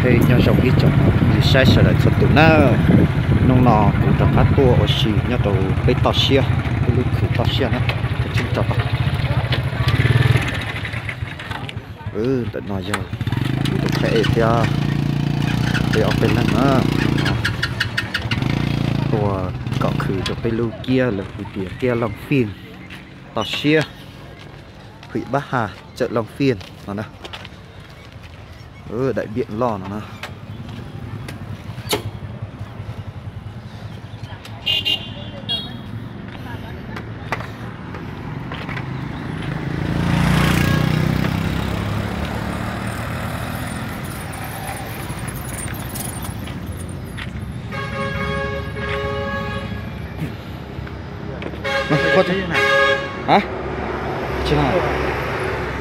Nyob zoo ib tsoom saib sawv daws txhua tus na, hnub no kuv rov qab tuaj ua si nyob rau peb toj siab, peb lub khw toj siab na, tseeb tso. Ntawm no yog kuv tus phab ej thiab peb ob peb leeg na, tuaj kom khw rau peb lub kiab lawv hu tias kiab Looj Fij toj siab, hwm Pab Has, tawm Looj Fij no na, daim npiam loj no na.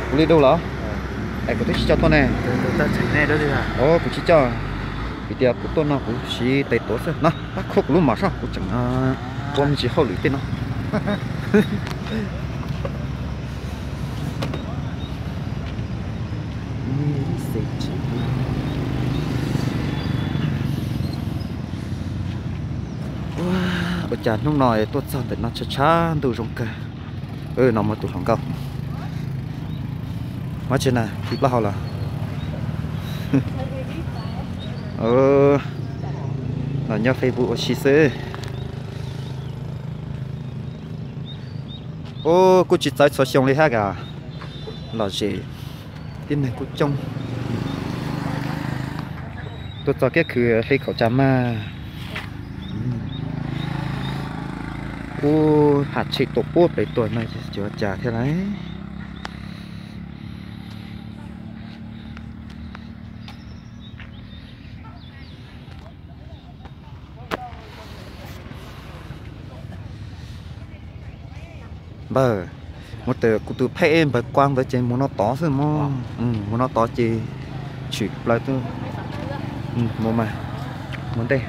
Kuv li dub los? Es kuv twb tsis coj tuaj ne. Kuv tsis coj, vim tias kuv tuaj no kuv siv tes tuav xwb no. Pab khuab kuv lub mom soj kuv tseem ua me ntsis hauj lwm tej no. Ua cas hnub no tuaj txog ntawm no tshav tshav ntuj zoo kawg. No muaj tus hluas nkauj. Muab tsis na, tiv plaub hau los? Los nyob Facebook ua si xwb. Ub, kuj tsis txawv txhua xyoo li hab kas. Lom zem, tib neeg kuj coob. Tuaj txog kiab khw hli khaum tsas mag. Ub, has tshem tuaj puag pem tuaj no ces ua cas thiab lauj. Npawg, mus tawm kuv tus phab ej npawg Kuab ntawd ces mus no tod xwb mog. Mus no tod ces tshwm plaws tuaj. Mus mas, mus ntej.